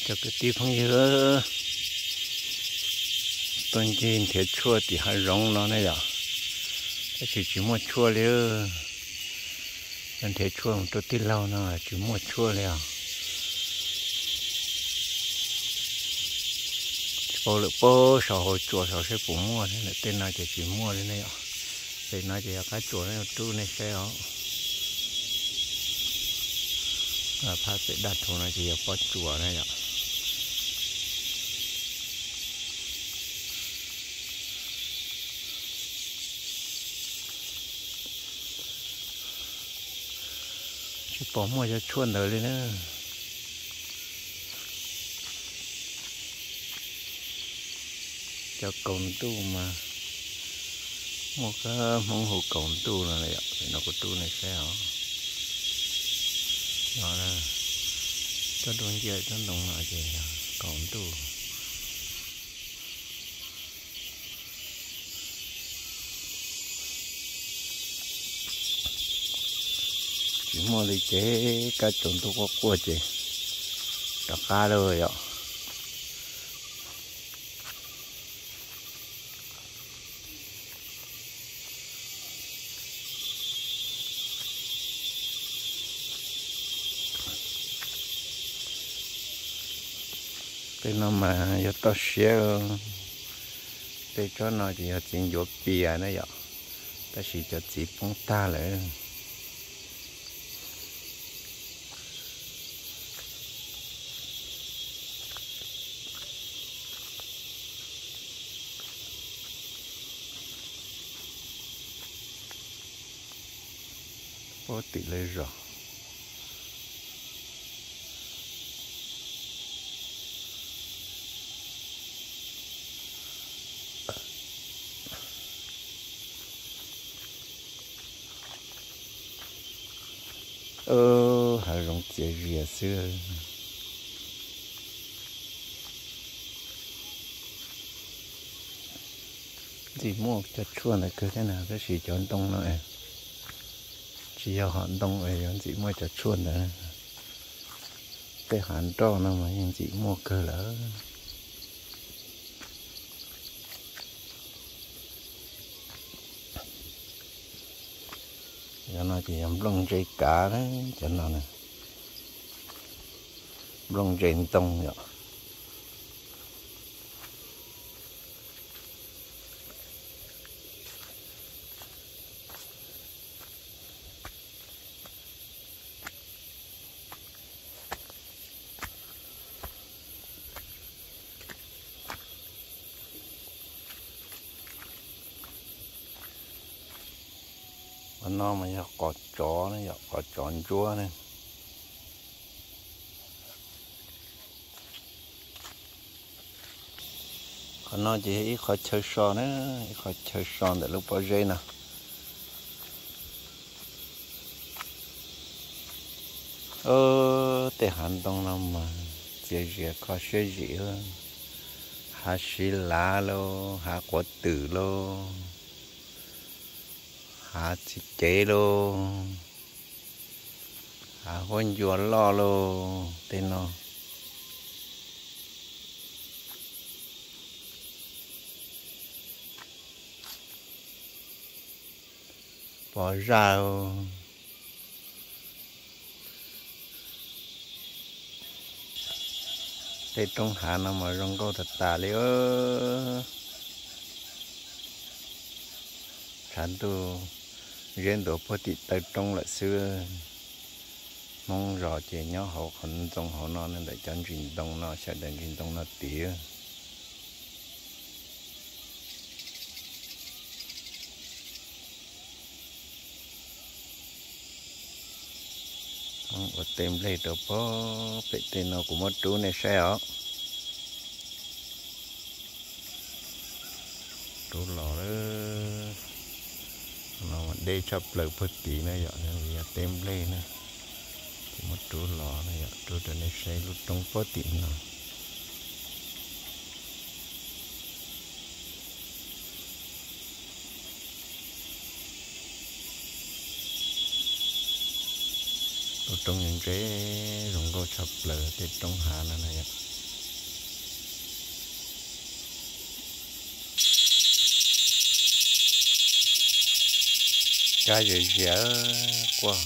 Cov kwv tij phooj ywg, tuaj ncig nrhiav tshuaj tim hav zoov no ne yom, tab sis tsis muaj tshuaj li. Nrhiav tshuaj mus rau tij laug no tsis muaj tshuaj li os. Tsis paub lawm, puag saum hauv tsuas saud seb puas muaj, lawm tej no ces tsis muaj li ne yom. Pem no ces yog qab tsuas ne, rub nej saib os. Phab pem daj rhuv no ces yog pob tsuas na yom. Tsis pom muaj cov tshuaj ntawd li na. Cov kaus ntuj mas muaj kab hmoob hu kaus ntuj no yom, no kuv rub nej saib os. No, tsob dub nciab tsob ntoo no ces yog kaus ntuj. Tsis muaj li ces kab tsaus ntuj quaj quaj ces rov qab lawm yom. Tej no mas yog toj siab. Tej tsob no ces yog txiv ncuav pias na yom, tab sis cov txiv poob tag lawm. Pob tim lawv zos. Hav zoov txias zias xwb. Ntxim muaj cov tshuaj ntawd kawg thiab na, tab sis cov ntoo no tsis yog hom ntoo es yuav ntxim muaj cov tshuaj ntawd. Tej hav nroj no mas yeej ntxim muaj kawg lawm. Cov no ces yog nplooj ntse kav na, cov no na, nplooj ntse ntoo yom. Qhov no mas yog qos tsov ne yom, qos tsov ntsuab ne. Qhov no ces yog ib qhov chaw so na, ib qhov chaw so ntawm lub pob zeb no. Tej hav ntoo no mas txias zias kho siab zim. Hav siv lav lauj, hav quav twm lauj, hav txiv cev lauj, hav huab ncua loj lauj, tej no. Pov zaj. Tej roob hav no mas zoo nkauj tas tas li. Tshav ntuj zeb ntuav puag tim taw roob lawm xwb. Hmoob zos ces nyob hauv qhov ntxoov hauv no, ntawm cov ntsis ntoo no, sawv daws ntsis ntoo no tid. Ua tej nplej rau pem tej no kuv muab rub nej saib os. Rub los lawm. No deb tshaj plaws puag tid na yom, yog tej nplej na. Kuv muab rub los na yom, rub rau nej saib lub roob puag tim no. Lub roob ntse, zoo nkauj tshaj plaws tej roob hav no na yom. Kab zias zias quaj,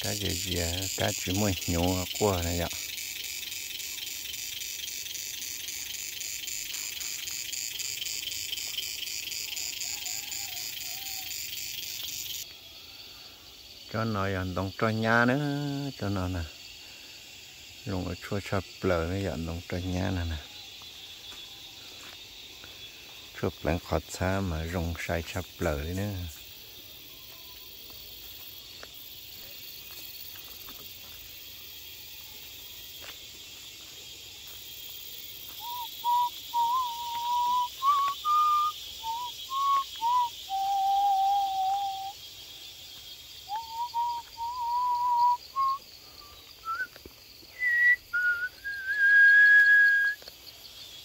kab zias zias, kab tsis muaj hnyuv quaj na yom. Tsob no yog ntoo roj nyab na, tsob no na, zoo ua tshuaj tshaj plaws na yom, ntoo roj nyab no na. Tshuaj pleev qhov txhab mas zoo sai tshaj plaws li na.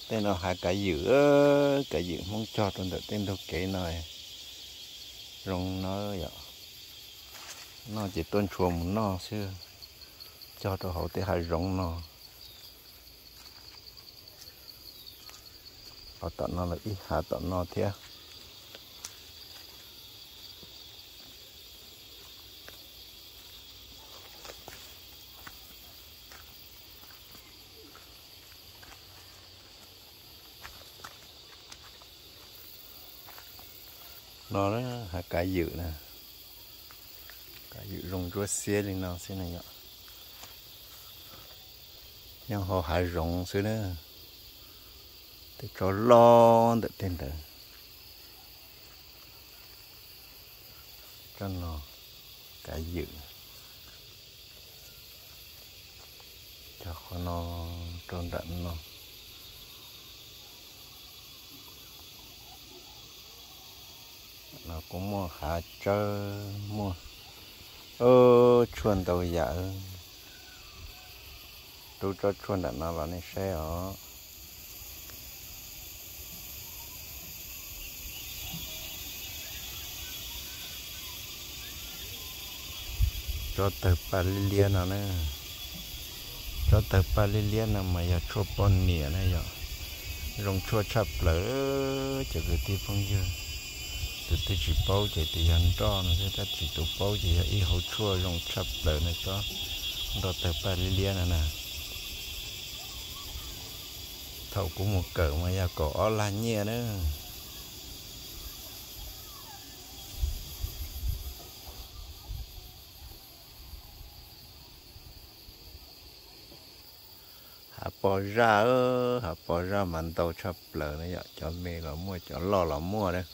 Tej no hav kav ywm, kav ywm Hmoob cog rau ntawm tej ntug kev no zoo na yom. Noj ces tuaj ntshua mus noj xwb, cog rau hauv tej hav zoov no. Ho tom no los ib hav tom no thiab. No hav kav ywm na, kav ywm zoo ntsuab xiab li no xwb na yom. Nyob hauv hav zoov xwb na, tej tsob loj ntawm tej ntawd. Tsob no kav ywm, cog qhov no rau nram no. No kuj muaj hav tsawb, muaj tshuaj ntau yam. Rub tsob tshuaj nram no los nej saib os. Tsob tawg paj liab liab no na, tsob tawg paj liab liab no mas yog tshuaj poj niam na yom. Zoo tshuaj tshaj plaws cov kwv tij phooj ywg. Tus twg tsis paub ces tias yog nroj no xwb, tab sis tus paub ces yog ib hauv tshuaj zoo tshaj plaws na, tsob nroj tawg paj liab liab no na. Thaum kuv mus kawm mas yog kaum ob lag nyiaj na. Hav pos zaj, hav pos zaj mas ntau tshaj plaws na yom, cov me los muaj, cov loj los muaj na.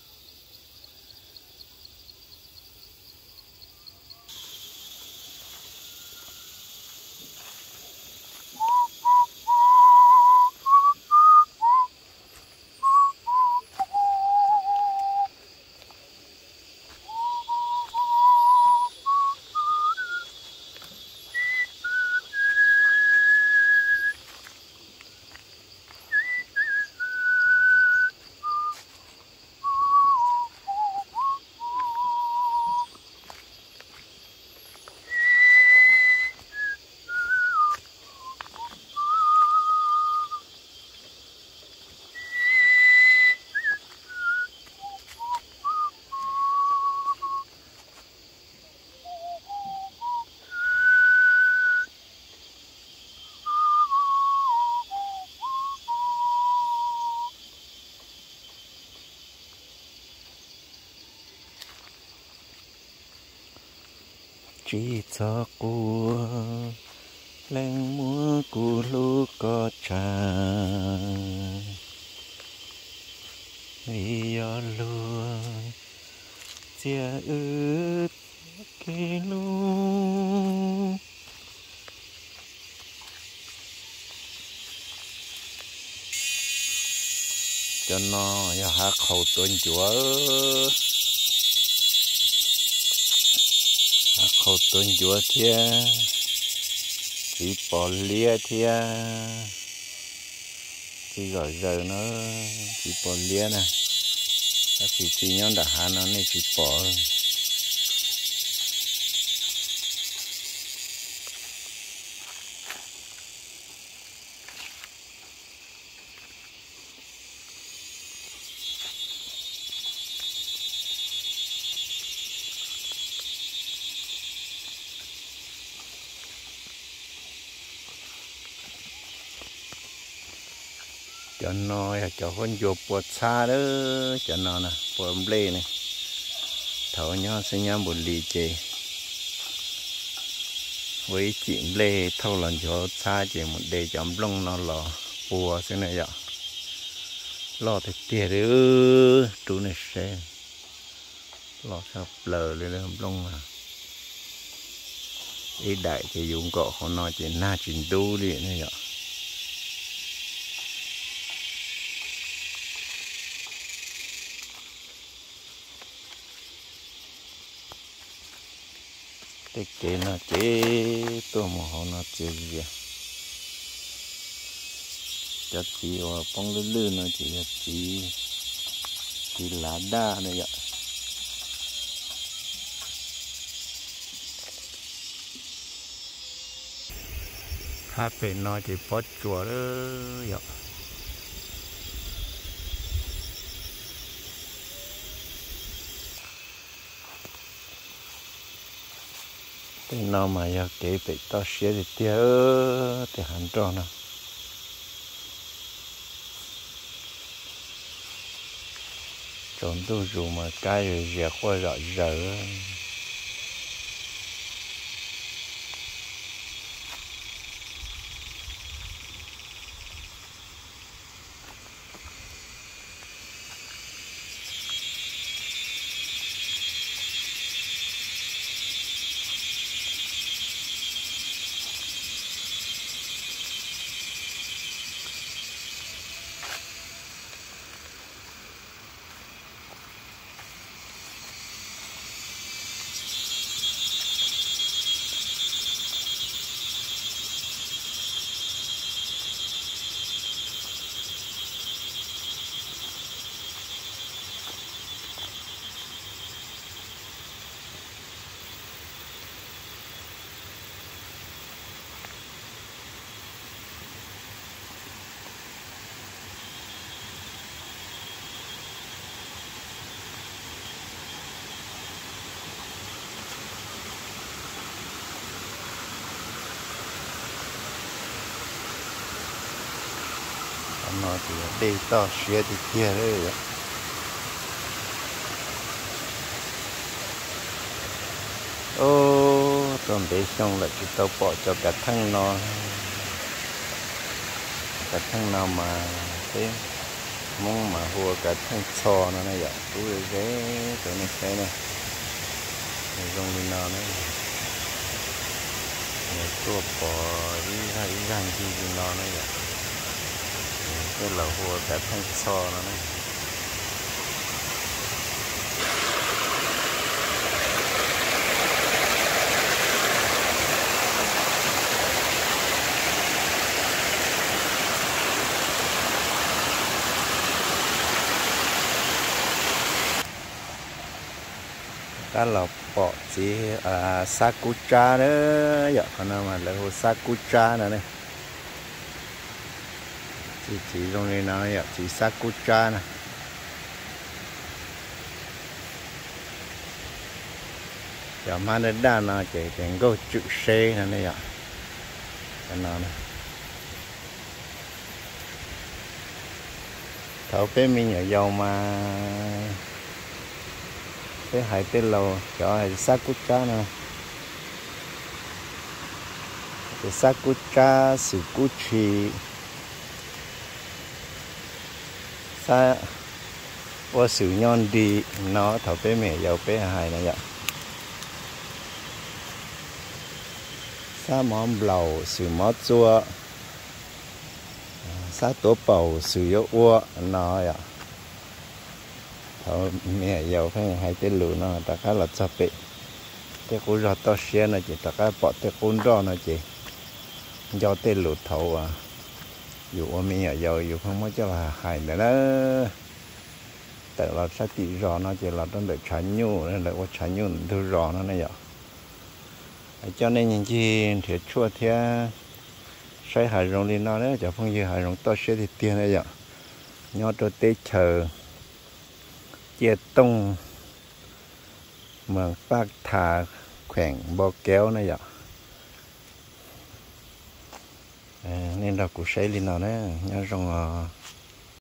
Tsis txhob quaj, leej muab kuv hlub kom tsawg, vim yog luag txiav wb kev hlub. Cov no yog hav qhaus tuav ncuav, hav qhaus tuav ncuav thiab txiv pos liab thiab txiv zom zaws na, txiv pos liab na. Tab sis txiv nyob nram hav no nej tsis pom. Cov no yog cov huab ncua pua txhab lawm, cov no na pua nplej ne. Thaum nyob xeeb nyab npus lis ces ua ib cim nplej thauj los nchuav txhab ces mus de cov nplooj no los pua xwb na yom. Loj tiag tiag li, rub nej saib, loj tshaj plaws li nplooj na. Ib daim ces yus nkaum hauv no ces nag tsis ntub li ne yom. Tej kev no ces tuaj mus hauv no txias zias. Cov txiv uas poob lwj lwj no ces yog txiv, txiv lav daj na yom. Phab pem no ces pob tsuas lawm yom. Tej no mas yog kev pem toj siab tiag tiag, tej hav nroj no. Tsaus ntuj zus mas kab zias zias quaj zom zaws. Qhov no ces yog dej toj siab tiag tiag li. Ub, tau ntev xyoo lawm tsis tau pom cov kav theej no. Kav theej no mas peb Hmoob mas hu ua kav theej txho no na yom, kub ze rau nej saib na. Nws zoo li no na, nws tuaj pom ib zaj ib zaj ncig li no na yom, tej laus hu ua kav theej txho no na. Rov qab los pom txiv xab kub tsab na yom, qhov no mas lawv hu xab kub tsab no ne. Txiv txiv zoo li no yom, txiv xab kub tsab na. Cov hmab daj daj no ces tias nkauj tswm seb no ne yom. Cov no na. Thaum peb me nyuam yaus mas peb hais tej laus cov hais xab kub tsab no, ces xab kub tsab, xwm kub tshis, xab ua xwm nyob nri no, thaum peb me nyuam yaus peb hais na yom. Xab mov nplaum, xwm mov txua, xab tuav paum, xwm yuav ua no yom. Thaum me nyuam yaus pheej hais tej lus no, rov qab los txog pem tej qub zog toj siab no ces rov qab pom tej qub nroj no ces nco tej lus thaud uas yus ua me nyuam yaus yus pheej muab coj los hais ntawd na. Tawm los sab tim zos no ces los rau ntawm tshav nyuj, lawv ua tshav nyuj ntug zos no ne yom. Coj nej ncig nrhiav tshuaj thiab saib hav zoov li no na cov phooj ywg, hav zoov toj siab tiag tiag na yom. Nyob rau teb chaws Ciaj Tooj, moos Paj Thas, kheem Npau Keub na yom. Nej nrog kuv saib li no na, nyob zoo os.